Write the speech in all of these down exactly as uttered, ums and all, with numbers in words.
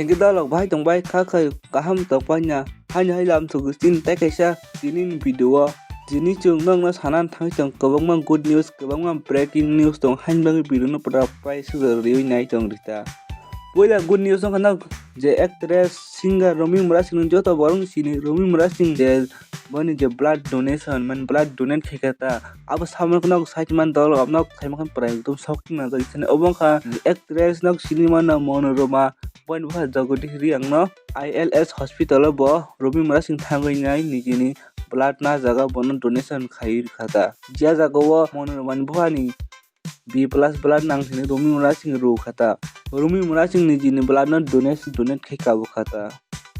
Hingke dolok bahai tongbai kha khai kaham tongpai na. Haino hai lam thugo chini tai kaisa tini ni video o. Tini chwng nokno sana thangwi tong kwbangma good news, kwbangma breaking news tong haino bagwi video no pura pai sujar riwi nai tong rita. Puila good news wngkha nok je actress, singer Romi Murasing ni joto borok sini Romi Murasing je boni je blood donation, man blood donate khaikha ta. Abo samung nok site man dol nok khaima khan prai ekdom shocking na jai sini. Obo wngkha actress nok sini mano Monoroma, boni bupha Jagodish Reang no I L S hospital o bo Romi Murasing thangwi nai nijini blood na jaga bono donation khai kha ta. Je jaga o Monoroma ni bupha ni B plus blood nang sini Romi Murasing ru kha ta. Romi Murasing nijini blood no donate, donate khai kabo kha ta.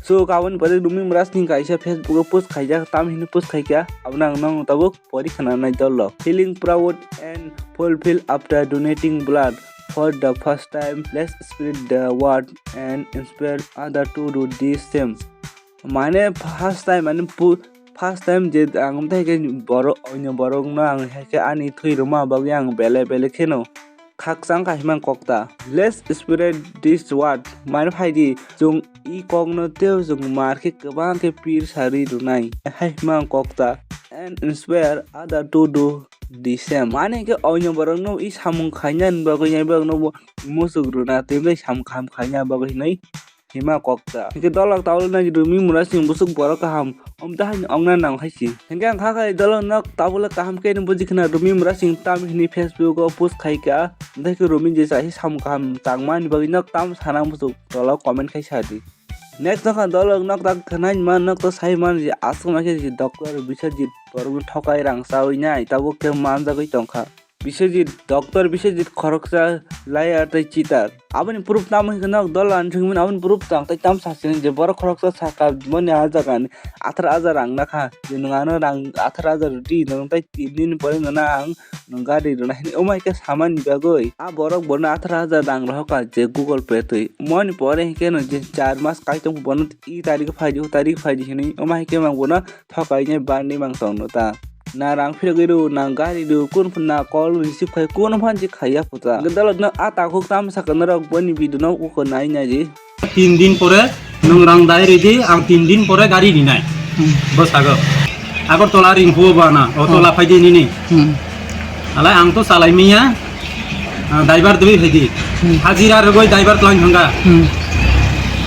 So, kaboni pore Romi Murasing kaisa Facebook o post khaijak, tam hini post khaikha, abono ang nang tabuk pori khana nai dol rok. Feeling proud and fulfilled after donating blood for the first time. Let's spread the word and inspire other to do the same. Mane first time, mane pu-, first time je ang tei khe borok, onyo borok no ang hai khe ani thwi rwma bagwi ang bele bele kheno khakchang kha himang kok ta. Let's spread this word. Mane phaidi chwng i kok no tei chwng mar khe kwbang khe pir sari rwnai hai himang kok ta. And inspire other to do the same. Mane khe onyo borok no i samung khaina bagwi nai borok no muchuk rwna tei samung kaham khaina bagwi hinwi hima kok ta. Hingke dolok tabuk nai Romi Murasing busuk borok kaham. Om ta haino ongna nang hai si. Hingke ang kha khai dolok nok tabuk le kaham khe ni buji khna Romi Murasing tam hini Facebook o post khai kha. Tei khe Romi je sa hi samung kaham tangma ni bagwi nok tam sana busuk dolok comment khai sa di. Next wngkha dolok nok ta khwnai man nok ta sai man je aswk ma khe je doctor Biswajit borok no thokai rang chawi nai tabuk khe manjagwi tongkha. Biswajit, Doctor Biswajit khoroksa liar tei cheater. Aboni proof tamo hwnkheno dol ang thwngmani, aboni proof tang tei tam sasini je borok khoroksa saka boni ah jagani athar hajar rang nakha, je nwng ano rang athar hajar rwdi, nwng tei tin din pore nwng ang nwng gari rwna hwnwi omo hai khe samani bagwi. A borok bono athar hajar rang rohorkha je Google Pay twi. Moni pore hwnkhe no je char mas kaitor bono i tarik phaidi, o tarik phaidi hwnwi omo hai khe mang bono thokainai bani mang tongno ta. Na rang phirogwi rw, na gari rw, kun phan na call receive khai, kun phan si khaiya phuta. Hwnkhe dolo no a takhuk tam sakha norok boni video no uko nai nai di. Tin din pore nwng rang dai ridi, ang tin din pore gari rinai. Hmm. Bo sago. Agartala ringphuo bana, auto Hmm. laphai di nini. Hmm. Alai ang to salai miya. Ah, driver dui hai di. Hmm. Hajira rwgwi driver tlang thangga. Hmm.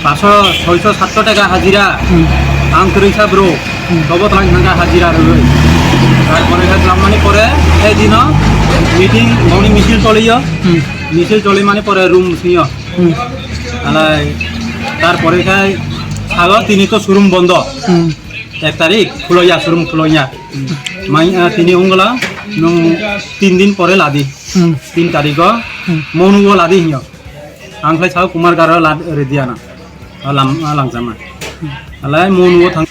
Paso, soiso, satso taka hajira. Hmm. Ang kwrwisa bro. Hmm. Tobo tlang thangga hajira rwgwi. Tarpore khe tlang mani pore, ei dino meeting, moni misil choliyo. Hmm. Misil choli mani pore room singyo. Hmm. Alai, tarpore khai sago tini to showroom bondo. Hmm. Ek tarik, khuloya, showroom khuloya. Mai, ah, tini ungla, nung tin din pore ladi. Hmm. Tin tarik o, Hmm. Monu o ladi hinyo. Ang khlai sao Kumar Garo lad-, ready ana. O lam, o langjama. Alai Monu o thang.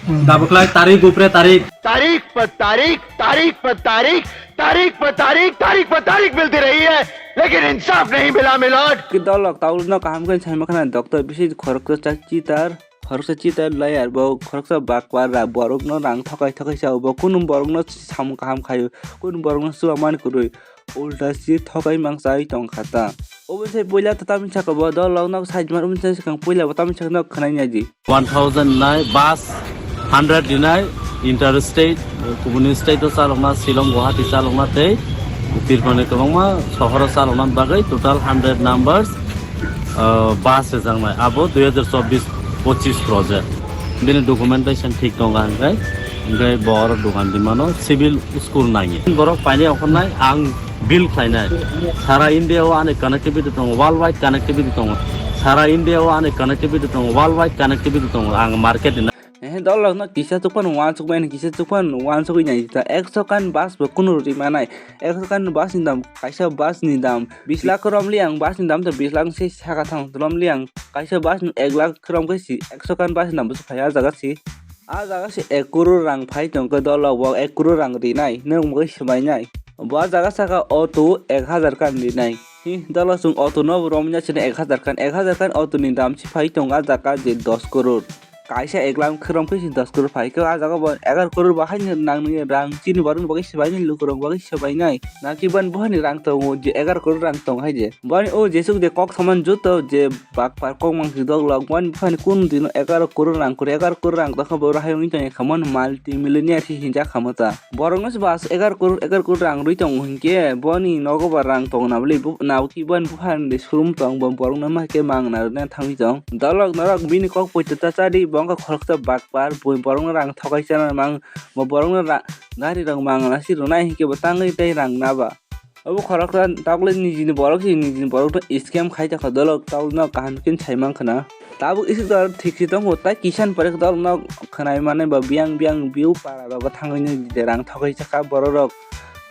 Hmm. Dabo khlai tarik upre tarik. तारीख पर तारीख, तारीख पर तारीख, तारीख पर तारीख, तारीख पर तारीख मिलती रही है, लेकिन इंसाफ नहीं मिला, milord. Ki dolok taul no kaham khe sai ma khana doctor bisi khorok to chak chitar. Khoroksa cheater liar, bo khoroksa bakwa ra, borokno rang thokai thokai sao, bo kunu borokno samung kaham khaio, kunu borokno chuba mani kwrwi, ulta si thokai mang chai tong kha ta. Obo se puila ta tamni saka bo dolok nok side mar, obo se swkang puila bo tamni saka nok khwnai nai di. One thousand nai bus hundred dinai interstate, kubuni state o chalokna, Shillong, Guwahati chalokna tei Tripura ni kwbangma sohor o chalokna bagwi total hundred numbers. Ah, bus rwjaknai, abo dui hazar chobbish pochis project. Bini documentation thik tongo hwnkhe, hwnkhe bo oro dogan di mano civil school nangya. Borok painai okhornai ang bill khlainai. Sara India o ani connectivity tongo, worldwide connectivity tongo. Sara India o ani connectivity tongo, worldwide connectivity tongo. Ang market ni Ehe, dolok no kisa chukphano wansukmani, kisa chukphano wansugwi nai ta. Ekso kan bus bo kunu ri manai. Ekso kan bus ni dam, kaisa bus ni dam bis lakh rom liang, bus ni dam to bis lakh se saka thang rom liang. Kaisa bus ni ek lakh rom khe si, ekso kan bus ni dam bo phai a jaga si. A jaga si ek crore rang phai tong khe dolok bo ek crore rang rinai, nwng bo swbai nai. Bo a jaga saka auto ek hajar kan rinai. Hi, dolok chwng auto no bo rom ya sini ek hajar kan, ek hajar kan auto ni dam si phai tong a jaga je dos crore. kaisa eklam khwrwng khe si dos crore phai khe, ah jaga bo egaroh crore bo haino nang nini rang chini borokni bagwi swbainai, lukurokni bagwi swbainai. Naki boni buphani rang tongo je egaroh crore rang tong hai je. Boni o jesuk je kok saman joto je bakpar kok mang si dok lok, boni buphani kun dino egaroh crore rang kwrwi, egaroh crore rang tongkha bo rohai wngwi tongya khamani multi millionaire si hinjak khamata. Borokno se bas egaroh crore, egaroh crore rang rwi tongo hinkhe boni nogo ba rang tong na bwlwi bu-, na ki boni buphani de showroom tong bo borokno ma khe mang na rwna thangwi tong. Dolok norok bini kok poito ta chadi bo wngkha khoroksa bakpar, bo borokno rang thokai chana mang, bo borokno ra-, gari rok mang na si rwnai hinkhe bo tangwi tei rang na ba. Obo khoroksa tabukle nijini borok si nijini borokno scam khai tongkha dolok tabukno kaham khe sai mankha na. Tabuk isuk dol thik si tongo, tai kisan pore dolno khwnai manai ba biyang biyang biu para rogo thangwi nw de rang thogwi chakha borok rok.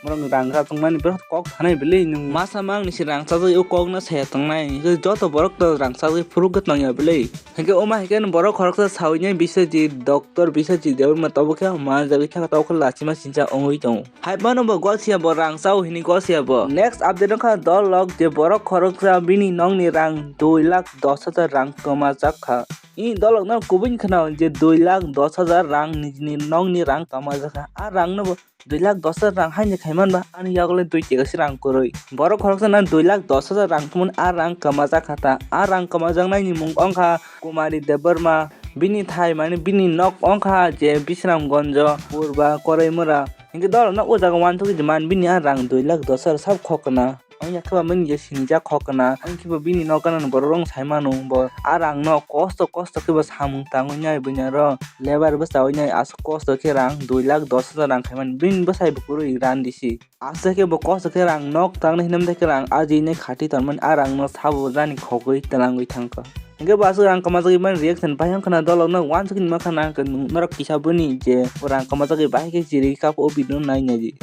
Borok rang cha tongmani borok kok thanai bwlwi nwng masa mangni se rang chajagwi o kokno saya tongnai. Hwnkhe joto borok to rang chajagwi phuruk khe tongya bwlwi. Hwnkhe omo hai khe borok khoroksa sawi nai Biswajit, Doctor Biswajit Debbarma tabuk khe manjagwi thaka tabuk khe lachima sincha wngwi tongo. Hai phano bo gosiya bo rang chao hini gosiya bo. Next update wngkha dolok je borok khoroksa bini nokni rang dui lakh dos hajar rang kwmajak kha. I dolok no kubui khna je dui lakh dos hajar rang nijini nokni rang kwmajak kha. A rang no bo dui lakh dos hajar rang haini khaiman ba ani yago le dui teka se rang kwrwi. Borok khoroksa no dui lakh dos hajar rang thumani a rang kwmajak kha ta. A rang kwmajak nai ni mung wngkha Kumari Debbarma, bini thai mani bini nok wngkha je Bisramganjo, Purba, Koraimura. Hinkhe dolok no o jaga uansugwi je man bini a rang dui lakh dos hajar sab khokna. Wngya khe ba bini je sinijak khokna. Wngkhe ba bini nok gana borok rok sai mano bo a rang no kosto kosto khe bo samung tangwi nai bini aro labour bwchawi nai aswk kosto khe rang dui lakh dos hajar rang khaimani bini bwsai bo kwrwi randisi. Aswk khe bo kosto khe rang nok tangnai hinwi khe rang ajinai khati tonmani a rang no sabo jani khogwi twlangwi thangkha. Hingke bo aswk rang kwmajagwi mani reaction bai wngkha na dolok no uansukni mankha na hingke norok kisa boni je bo rang kwmajagwi bahai khe chiri kha o video no nai naidi.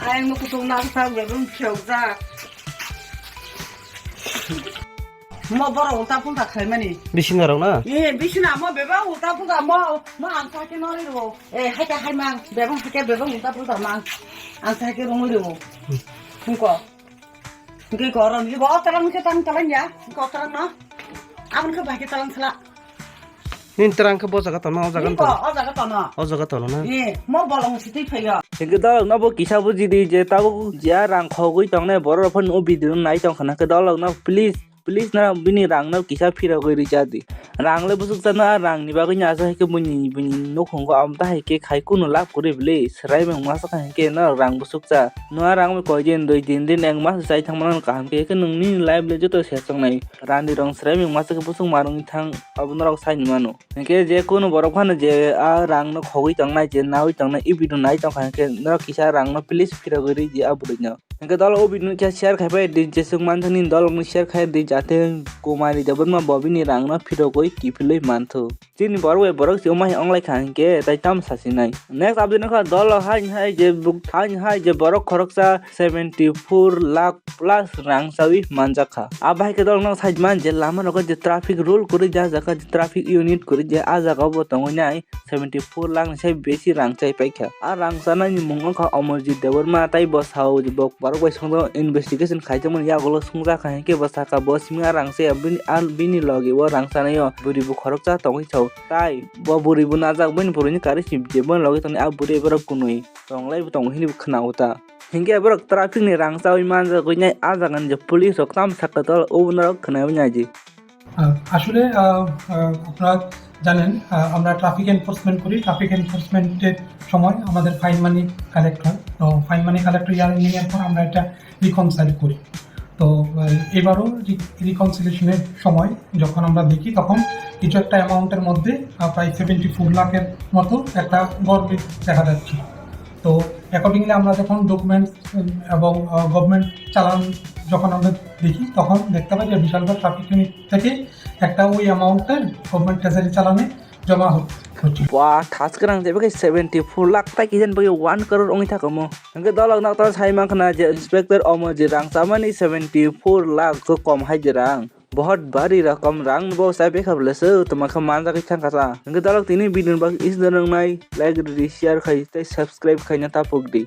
Ayang no kutung nang sa bebeng phyokjak. Mo borok ulta pulta khlaimani. Bising narok na? Eh, bising na mo bebeng ulta pulta mo, mo ang sa khe nori ro. Eh, hai khe hai mang, bebeng hai khe bebeng ulta pulta mang. Ang sa khe rungwi ro. Hingko. Hingke koron, hingke bo talang khe tang talang ya. Hingko talang no. Abon khe bai khe talang sala. Nini terang khe bo jaga tono, o jaga Nini tono. Ko, o jaga tono. O jaga tono na. Ni, mo bolong sitwi phaio. Hingke dolok no bo kisa bujidi je tabuk je a rang khogwi tongnai borok rok phano o video no nai tongkha na khe dolok no please, please na bini rang no kisa phirogwi rwjadi. Rang le bwswk chano a rang ni bagwi no aswk hai khe buini, buini nukhungo amta hai khe khai kunu lab kwrwi bwlwi swrai mung masa kha hinkhe no rang bwswk cha. No a rang bai koi din, dui din, din ek mas chai thang mano kaham khe, khe nwng nini life le joto se chongnai. Rani rong swrai mung masa khe bwswk marwngwi thang abo norok sai ni mano. Hinkhe je kunu borok phano je a rang no khogwi tongnai, je nawi tongnai, e video nai tongkha hinkhe norok kisa rang no please phirogwi rwdi a bwrwi no. Hinkhe dol o video no kisa share khai pai di, jeswk manthani dolok no share khai di, jate Kumari Debbarma bo bini rang no phirogwi kiphilwi manthu. Chini borok bai borok si omai onglai kha hinkhe tai tamo sasinai. Next update no kha dol hai hai je buk hai hai je borok khoroksa seventy four lakh plus rang chawi manjak kha. Abo hai khe dolok no side man je lama rogo je traffic rule kwrwi ja jaga je traffic unit kwrwi je a jaga bo tongwi nai seventy four lakh ni sai besi rang chai paikha. A rang chanai ni mung wngkha Amarjit Debbarma tai bo sao je bo borok bai songdo investigation khaijakmani yagulo songjakha hinkhe bo sakha bo simi a rang chaya bini, a bini logi o rang chanai o bwrwi bo khoroksa tongwi sao. Tai bo bwrwi bo najak bini bwrwini karwi si je boni logi tongni a bwrwi borok kunui tonglai bo tongo hinwi bo khna o ta. Hinkhe borok traffic ni rang chawi manjagwi nai a jagani je police rok tamo sakha tol o norok khna o nai di. আহ, আসলে, আহ, আহ, আপনারা জানেন, আহ, আমরা traffic enforcement করি। ট্রাফিক এনফোর্সমেন্টের সময় আমাদের ফাইন মানি কালেক্ট হয়। তো ফাইন মানি কালেক্ট হয়ে ইয়ার, ইয়ার পর আমরা এটা রিকনসাইল করি। তো, আহ, এবারও রি-, রিকনসিলিয়েশনের সময় যখন আমরা দেখি, তখন কিছু একটা অ্যামাউন্টের মধ্যে, আহ, প্রায় সেভেন্টি ফোর লাখের মতো একটা গরমিল দেখা যাচ্ছে। তো অ্যাকর্ডিংলি আমরা যখন ডকুমেন্টস, উম, এবং, আহ, গভর্নমেন্ট চালান যখন আমরা দেখি, তখন দেখতে পাই যে বিশালগড় ট্রাফিক ইউনিট থেকে একটা ওই অ্যামাউন্টের গভর্নমেন্ট ট্রেজারি চালানে জমা হ-, হচ্ছে। Wah, thas kwrang je bagwi seventy four lakh tai kijan bagwi one crore wngwi thakamo. Hwnkhe dolok nokta sai mankha na je inspector omo je rang chamani seventy four lakh khe kom hai je rang. Bohot bari rokom rang bo sai bekha bole se toma kha manjak kha kasa. Hingke dalok tini video bak is donong nai like ridi share khai tei subscribe khaina tapuk di.